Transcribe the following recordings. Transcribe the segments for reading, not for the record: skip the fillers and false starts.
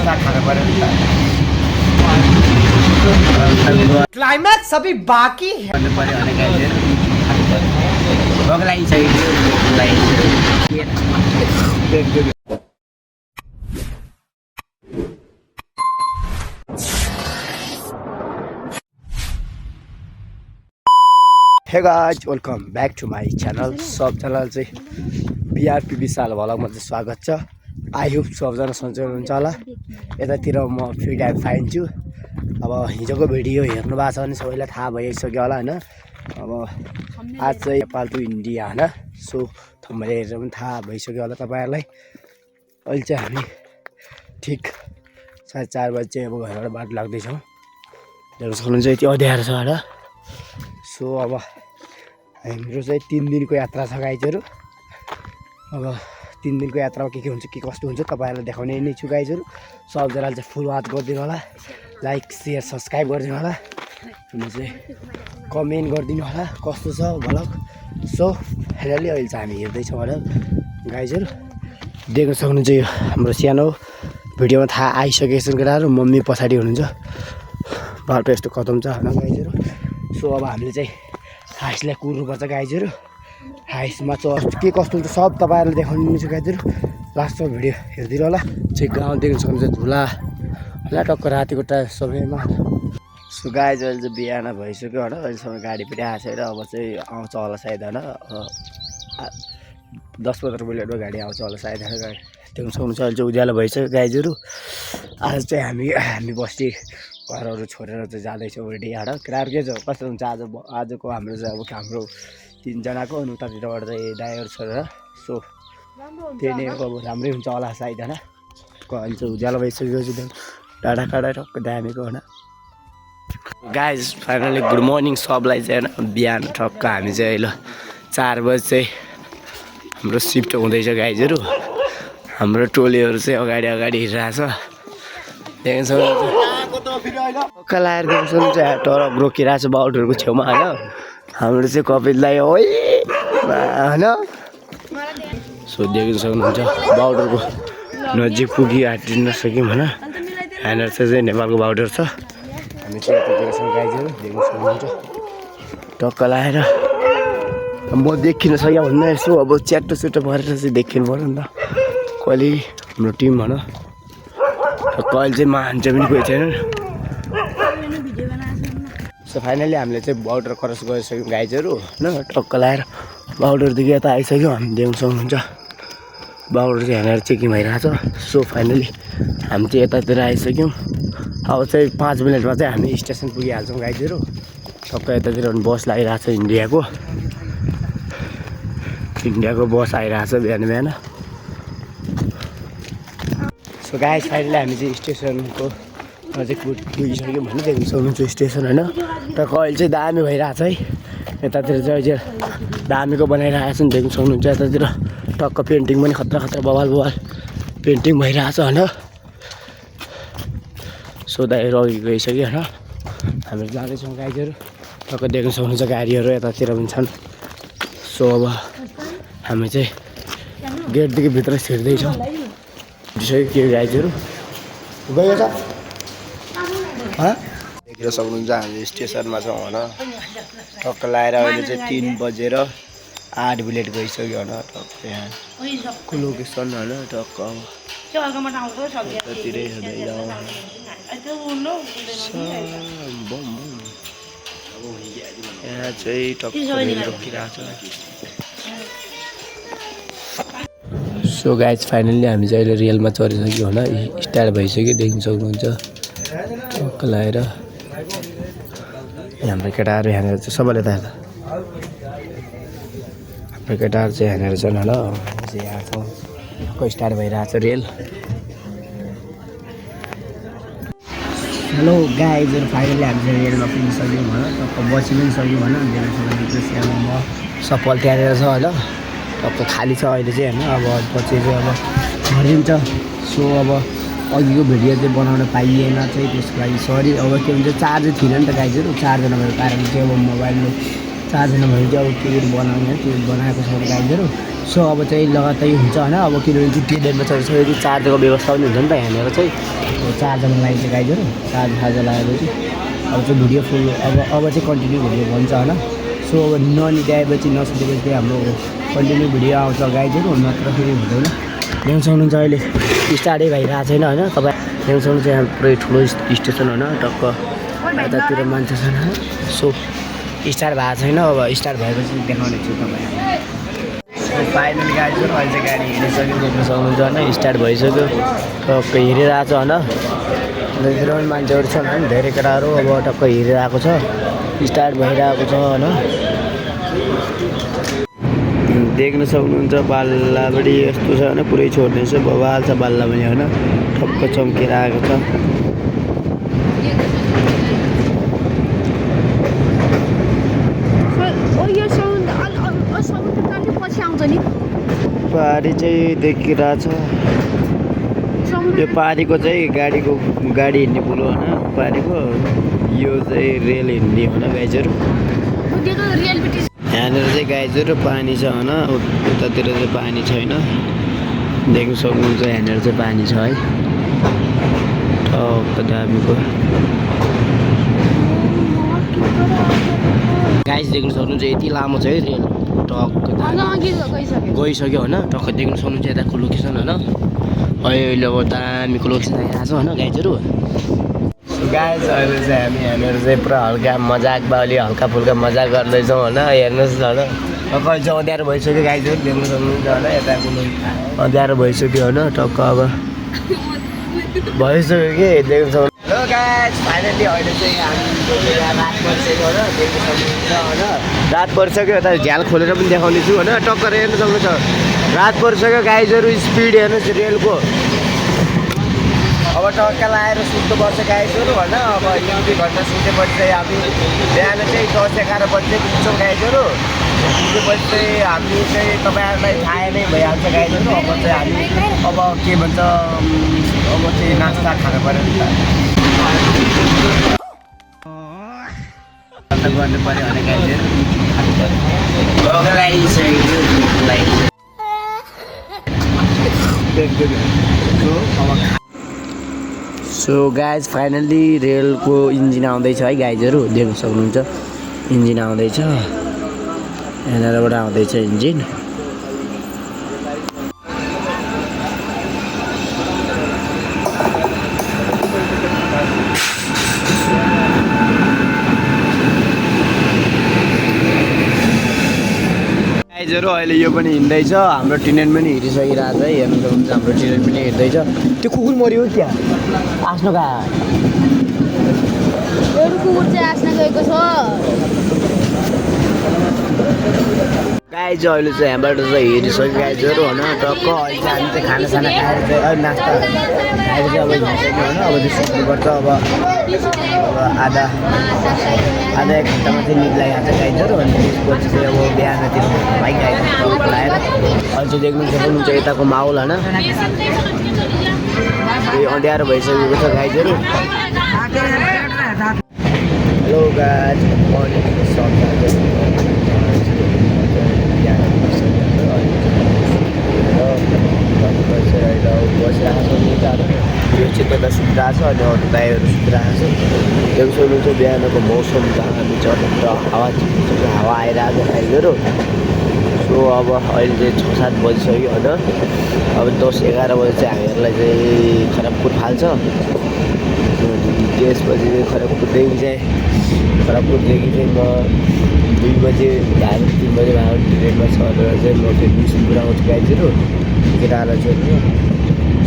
साग खानु पर्यो नि त क्लाइमैक्स अभी बाकी है गर्नु पर्यो भने गाइजहरू भोक लागिसक्यो hey guys welcome back to my channel सबजनालाई चाहिँ बिआरपी विशाल भ्लगमा चाहिँ स्वागत छ। आई होप सबजना सन्चै हुनुहुन्छ होला। यतातिर म फ्री टाइम पाइन्छु। अब हिजोको भिडियो हेर्नु भएको छ भने सबैलाई थाहा भइसक्यो होला होइन। अब आज चाहिँ नेपाल टु इन्डिया होइन, सो थम्बनेल हेरेर पनि थाहा भइसक्यो होला तपाईँहरूलाई। अहिले चाहिँ हामी ठिक 4:30 बजी चाहिँ अब घरबाट बाटो लाग्दैछौँ। हेर्नु सक्नुहुन्छ यति अँध्यारो छ होइन। सो अब हाम्रो चाहिँ 3 दिनको यात्रा छ गाइजहरू। अब 3 दिनको यात्रामा के हुन्छ के कस्तो हुन्छ तपाईँहरूलाई देखाउने नै छु गाइजहरू। सबजनाले चाहिँ फुल वाच गरिदिनु होला, लाइक सेयर सब्सक्राइब गरिदिनु होला, अनि चाहिँ कमेन्ट गरिदिनु होला कस्तो छ भ्लग। सो फाइनली अहिले चाहिँ हामी हेर्दैछौँ होला गाइजहरू। देख्न सक्नुहुन्छ यो हाम्रो सानो भिडियोमा थाहा आइसकेको छ केटाहरू। मम्मी पछाडि हुनुहुन्छ। बाटो यस्तो खतम छ होइन गाइजहरू। सो अब हामीले चाहिँ हाइसलाई कुर्नुपर्छ गाइजहरू। हाइसमा चाहिँ के कस्तो हुन्छ सब तपाईँहरूले देखाउनु छ गाइजहरू। लास्टमा भिडियो हेरिदिनु होला। चाहिँ गाउँ देख्न सक्नुहुन्छ झुला होला टक्क रातिको समयमा। सो गाइज अहिले चाहिँ बिहान भइसक्यो होइन। अहिलेसम्म गाडी पनि आएको छैन। अब चाहिँ आउँछ होला सायद होइन, 10-15 मिनटमा गाडी आउँछ होला सायद होइन। गाडी देख्न सक्नुहुन्छ अहिले चाहिँ उज्यालो भइसक्यो गाइजहरू। आज चाहिँ हामी बस्ती घरहरू छोडेर चाहिँ जाँदैछौँ रेडी होइन। केटाहरू के छ कस्तो हुन्छ आजको हाम्रो चाहिँ अब हाम्रो 3 जनाको अनि उतातिरबाट चाहिँ ड्राइभर छोडेर। सो त्यही नै अब राम्रै हुन्छ होला सायद होइन। अहिले चाहिँ उज्यालो भइसक्यो डाँडा काँडा टक्क दामीको होइन। गाइज फाइनली गुड मर्निङ सबलाई चाहिँ होइन। बिहान ठक्क हामी चाहिँ अहिले 4 बजी चाहिँ हाम्रो सिफ्ट हुँदैछ गाइजहरू। हाम्रो टोलीहरू चाहिँ अगाडि हिँडिरहेछ। देख्न सक्नुहुन्छ लाएर देख्न सक्नुहुन्छ टरक रोकिरहेको छ बाउडरको छेउमा होइन। हाम्रो चाहिँ कपिललाई होइन। सो देख्न सक्नुहुन्छ बाउडरको नजिक पुगी आँटिन सक्यौँ होइन। यहाँनिर चाहिँ नेपालको बाउडर छ। हामी चाहिँ यतातिर छौँ गाइजहरू। देख्न सक्नुहुन्छ टक्क लाएर म देखिन सक्यो भन्दा यसो अब च्याटो भरेर चाहिँ देखिनु पऱ्यो नि त कहिले हाम्रो टिम होइन। कहिले चाहिँ मान्छ पनि कोही छैन। सो फाइनली हामीले चाहिँ बाउडर क्रस गरिसक्यौँ गाइजहरू होइन। टक्क लाएर बाउडरदेखि यता आइसक्यौँ। हामी देख्न सक्नुहुन्छ बाउडर चाहिँ यहाँनिर चेकिङ भइरहेको छ। सो फाइनली हामी चाहिँ यतातिर आइसक्यौँ। अब चाहिँ 5 मिनटमा चाहिँ हामी स्टेसन पुगिहाल्छौँ गाइजहरू। टक्क यतातिर बस लागिरहेको छ इन्डियाको बस आइरहेको छ बिहान। सो गाइज फाइनली हामी चाहिँ स्टेसनको नजिक पुगिसक्यौँ भन्ने देख्न सक्नुहुन्छ स्टेसन होइन। टक्क अहिले चाहिँ दामी भइरहेको छ है। यतातिर चाहिँ दामीको बनाइरहेको छ नि देख्न सक्नुहुन्छ। यतातिर टक्क पेन्टिङ पनि खतरा बवाल पेन्टिङ भइरहेको छ होइन। सो दाइहरू अघि गइसक्यो होइन। हामी जाँदैछौँ गाइजहरू। टक्क देख्न सक्नुहुन्छ गाडीहरू यतातिर पनि छन्। सो अब हामी चाहिँ गेटदेखि भित्र छिर्दैछौँ। के गाइजहरू गयो त देख्न सक्नुहुन्छ हामी स्टेसनमा छौँ होइन। टक्क लाएर अहिले चाहिँ 3:08 गइसक्यो होइन। टक्क यहाँको लोकेसन होइन। टक्क यतातिरै हुँदै जाउँ। यहाँ चाहिँ टक्क रोकिरहेको छ। सो गाइज फाइनल्ली हामी चाहिँ अहिले रेलमा चढिसक्यो होइन। स्टार्ट भइसक्यो देख्न सक्नुहुन्छ टक्क लाएर। हाम्रो केटाहरू यहाँनिर चाहिँ सबैले त हाम्रो केटाहरू चाहिँ यहाँनिर छन् होइन। चाहिँ यहाँ छौँ टक्क स्टार्ट भइरहेको छ रेल। हेलो गाइजहरू फाइनली हामी चाहिँ रेलमा पुगिसक्यौँ होइन। टक्क बसी पनि सक्यौँ होइन। देख्न सक्नुहुन्छ सानो म सफल त्यहाँनिर छ होइन। टक्क खाली छ अहिले चाहिँ होइन। अब पछि चाहिँ अब भरिन्छ। सो अब अघिको भिडियो चाहिँ बनाउन पाइएन चाहिँ त्यसको लागि सरी। अब के भन्छ चार्जर थिएन नि त गाइजहरू। चार्जर नभएको कारण चाहिँ अब मोबाइलमा चार्जर नभएर चाहिँ अब के बनाउने त्यो बनाएको छ गाइजहरू। सो अब चाहिँ लगातार हुन्छ होइन अब किनभने चाहिँ त्यो डेटमा चाहिँ चार्जरको व्यवस्था पनि हुन्छ नि त यहाँनिर चाहिँ चार्जरमा लागि चाहिँ गाइजहरू चार्ज लगाएपछि अब चाहिँ भिडियो फुल अब चाहिँ कन्टिन्यू भिडियो भन्छ होइन सो अब ननिद्याएपछि नसुतेपछि चाहिँ हाम्रो कन्टिन्यू भिडियो आउँछ गाइजहरू नत्र फेरि हुँदैन ल्याउनु सक्नुहुन्छ अहिले स्टार्टै भइरहेको छैन होइन तपाईँ ल्याउनु सक्नुहुन्छ यहाँ पुरै ठुलो स्टेसन होइन टक्क यतातिर मान्छे छैन सो स्टार्ट भएको छैन अब स्टार्ट भएपछि देखाउने छु तपाईँहरूलाई फाइनल गाडीहरू अहिले चाहिँ गाडी हिँडिसक्यो देख्न सक्नुहुन्छ होइन स्टार्ट भइसक्यो टक्क हिँडिरहेको छ होइन यतातिर पनि मान्छेहरू छन् होइन धेरै केटाहरू अब टक्क हिँडिरहेको छ स्टार्ट भइरहेको छ होइन देख्न सक्नुहुन्छ बाल्ला पनि यस्तो छ होइन पुरै छोड्ने छ बवाल छ बाल्ला पनि होइन ठक्क चम्किरहेको छ पारी चाहिँ देखिरहेछ यो पारीको चाहिँ गाडी हिँड्ने पुल हो होइन पारीको यो चाहिँ रेल हिँड्ने हो न गाइजहरू यहाँनिर चाहिँ गाइजहरू पानी छ होइन उतातिर चाहिँ पानी छैन देख्न सक्नुहुन्छ यहाँनिर चाहिँ पानी छ है टक्क दामीको गाइज देख्न सक्नुहुन्छ यति लामो छ है रेल टक्क गइसक्यो होइन टक्क देख्न सक्नुहुन्छ यताको लोकेसन होइन अहिले अब दामीको लोकेसन आइरहेको छ होइन गाइजहरू गाइज अहिले चाहिँ हामी यहाँनिर चाहिँ पुरा हल्का मजाक बाउली हल्का फुल्का मजाक गर्दैछौँ होइन हेर्नुहोस् न होइन कहिले चाहिँ अँध्यारो भइसक्यो गाइजहरू देख्न सक्नुहुन्छ होइन यताको अँध्यारो भइसक्यो होइन टक्क अब भइसक्यो कि देख्न सक्नु हेलो गाइज फाइनली अहिले चाहिँ हामी रात परिसक्यो होइन देख्न सक्नुहुन्छ होइन रात परिसक्यो यता झ्याल खोलेर पनि देखाउने छु होइन टक्कर हेर्न सक्नुहुन्छ रात परिसक्यो गाइजहरू स्पिड हेर्नुहोस् रेलको अब टक्क लगाएर सुत्नुपर्छ गाइजहरू होइन अब 1-2 घन्टा सुतेपछि चाहिँ हामी बिहान चाहिँ 10-11 बजी चाहिँ पुग्छौँ गाइजहरू पुगेपछि चाहिँ हामी चाहिँ तपाईँहरूलाई थाहा नै भइहाल्छ गाइजहरू अब चाहिँ हामी अब के भन्छ अब चाहिँ नास्ता खानु पऱ्यो नि त गर्नु पऱ्यो भने गाइजहरू सो गाइज फाइनल्ली रेलको इन्जिन आउँदैछ है गाइजहरू देख्न सक्नुहुन्छ इन्जिन आउँदैछ यहाँनिरबाट आउँदैछ इन्जिन गाइजहरू अहिले यो पनि हिँड्दैछ हाम्रो ट्रेन पनि हिँडिसकिरहेको छ है हेर्नु सक्नुहुन्छ हाम्रो ट्रेन पनि हिँड्दैछ त्यो कुकुर मऱ्यो क्या आफ्नो कहाँ कुकुर चाहिँ आस्न गएको छ गाइज अहिले चाहिँ यहाँबाट चाहिँ हिँडिसक्यो गाइजहरू होइन टक्क अहिले चाहिँ हामी चाहिँ खानासाना खाएर चाहिँ नास्ता खाएर चाहिँ अब हिँडिसक्यो होइन अब चाहिँ सुत्नुपर्छ अब आधा 1 घन्टामा चाहिँ निद लागिहाल्छ गाइजहरू अनि त्यसपछि चाहिँ अब बिहानतिर बाइक आएर लगाएर अहिले चाहिँ देख्नु सक्नुहुन्छ यताको माहौल होइन अँध्यारो भइसकेको छ गाइजहरू हेलो गाइज मर्निङ बसिरहेको छ यो चाहिँ त्यता सुतिरहेको छ अनि अरू दाइहरू सुतिरहेको छ देख्न सक्नुहुन्छ बिहानको मौसम दामी छ हावा आइरहेको छ गाइजहरू सो अब अहिले चाहिँ 6-7 बजिसक्यो होइन अब 10-11 बजी चाहिँ हामीहरूलाई चाहिँ खडगपुर फाल्छ त्यसपछि चाहिँ खडगपुरदेखि चाहिँ म 2 बजे 3 बजे भएको ट्रेनमा चढेर चाहिँ म फेरि बिसनपुर आउँछु गाइजहरू केटाहरूलाई चाहिँ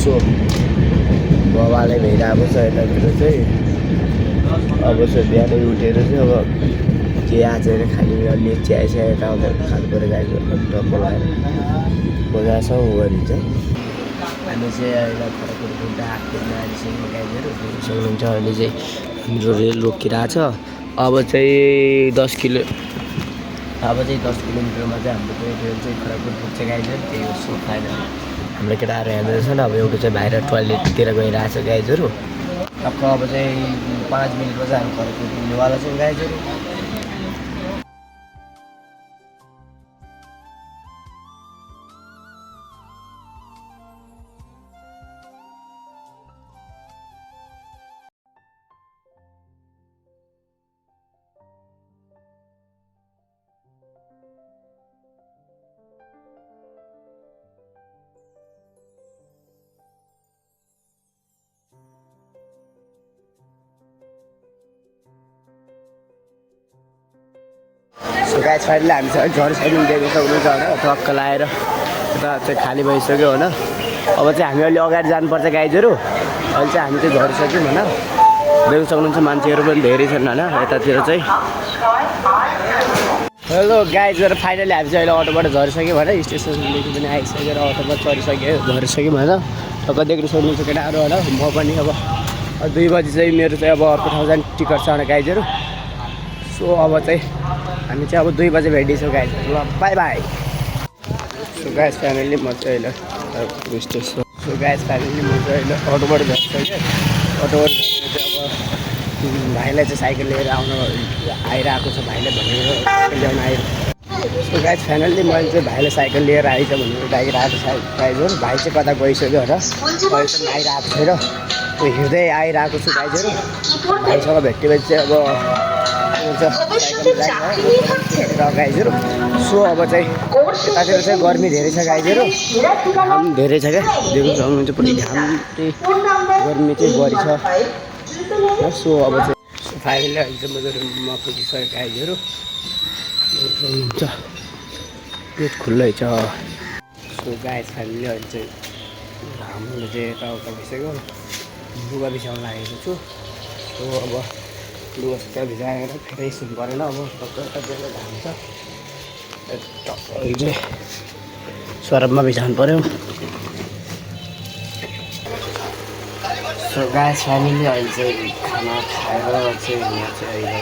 सो बबाले भइरहेको छ यतातिर चाहिँ अब चाहिँ बिहानै उठेर चाहिँ अब के आचेर खाने अलि चियासिया यताउता खानु पऱ्यो गाइजहरू टक्क लगाएर बजारसम्म गरी चाहिँ हामी चाहिँ अहिले खडगपुर बुढा हाटमा आइसक्यौँ गाइजहरू देख्न सक्नुहुन्छ अहिले चाहिँ हाम्रो रेल रोकिरहेको छ अब चाहिँ 10 किलोमिटरमा चाहिँ हाम्रो चाहिँ रेल चाहिँ खडगपुर पुग्छ गाइजहरू त्यही हो सो फाइनल हाम्रो केटाहरू हेर्दैछ नि अब एउटा चाहिँ बाहिर टोइलेटतिर गइरहेको छ गाइजहरू टक्क अब चाहिँ 5 मिनटमा चाहिँ हामी खडगपुर पुग्नेवाला छौँ गाइजहरू गाइस फाइनली हामीसँग झरिसक्यौँ देख्न सक्नुहुन्छ होइन टक्क लाएर यता चाहिँ खाली भइसक्यो होइन अब चाहिँ हामी अलि अगाडि जानुपर्छ गाइजहरू अहिले चाहिँ हामी चाहिँ झरिसक्यौँ होइन देख्न सक्नुहुन्छ मान्छेहरू पनि धेरै छन् होइन यतातिर चाहिँ हेलो गाइजहरू फाइनली हामी चाहिँ अहिले अटोबाट झरिसक्यौँ होइन स्टेसनदेखि पनि आइसकेर अटोमा झरिसक्यौँ होइन टक्क देख्न सक्नुहुन्छ केटाहरू होइन म पनि अब 2 बजी चाहिँ मेरो चाहिँ अब अर्को ठाउँ जाने टिकट छ भने गाइजहरू सो अब चाहिँ हामी चाहिँ अब 2 बजे भेटिन्छौँ गाइजहरू ल by by so guys family म चाहिँ अहिले स्टेसन सो गाइज फ्यामिली म चाहिँ अहिले अटोबाट झरिसकेँ अटोबाट झरेर चाहिँ अब भाइलाई चाहिँ साइकल लिएर आइरहेको छ भाइले भनेर साइकल ल्याउन आइरहेको सो गाइज फाइनल्ली मैले चाहिँ भाइले साइकल लिएर आइज भनेर आइरहेको छ गाइजहरू भाइ चाहिँ कता गइसक्यो र अहिलेसम्म आइरहेको छैन त्यो हिँड्दै आइरहेको छु गाइजहरू भाइसँग भेटेपछि चाहिँ अब र गाइजहरू सो अब चाहिँ यतातिर चाहिँ गर्मी धेरै छ गाइजहरू घाम धेरै छ क्या देख्नु सक्नुहुन्छ पुरै घाम चाहिँ गर्मी चाहिँ बढी छ सो अब चाहिँ फाइनली अहिले चाहिँ म रुममा पुगिसकेँ गाइजहरू सक्नुहुन्छ गेट खुल्लै छ सो गाइज फाइनली अहिले चाहिँ घामले चाहिँ यताउता भइसक्यो लुगा बिछाउन लागेको छु सो अब लुगा सुगा भिजाएर फेरि सुन परेन अब टक्क बेला घाम छ टक्क चाहिँ सरबमा बिछाउनु पऱ्यो सो गाइस फ्यामिली अहिले चाहिँ खाना खाएर चाहिँ यहाँ चाहिँ अहिले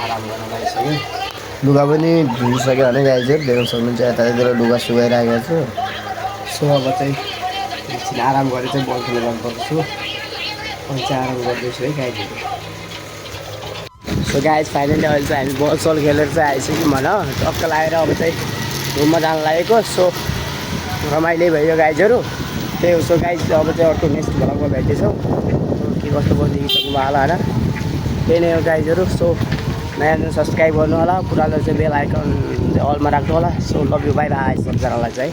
आराम गर्न लागिसक्यो लुगा पनि धुइसक्यो भने गाइजहरू देख्न सक्नुहुन्छ यतातिर लुगा सुकाइराखेको छु सो अब चाहिँ एकछिन आराम गरेर चाहिँ बल खेल्न जानुपर्छु अहिले चाहिँ आराम गर्दैछु है गाइजहरू सो गाइज फाइनली अहिले चाहिँ हामी बल सल खेलेर चाहिँ आइसक्यौँ भन टक्क लगाएर अब चाहिँ रुममा जान लागेको सो रमाइलो भयो गाइजहरू त्यही हो सो गाइज अब चाहिँ अर्को नेक्स्ट भ्लगमा भेट्दैछौँ के कस्तो बनिसक्नु होला होइन त्यही नै हो गाइजहरू सो नयाँ सब्सक्राइब गर्नु होला पुरानो चाहिँ बेल आइकन अलमा राख्नु होला so love you bye bye सबजनालाई चाहिँ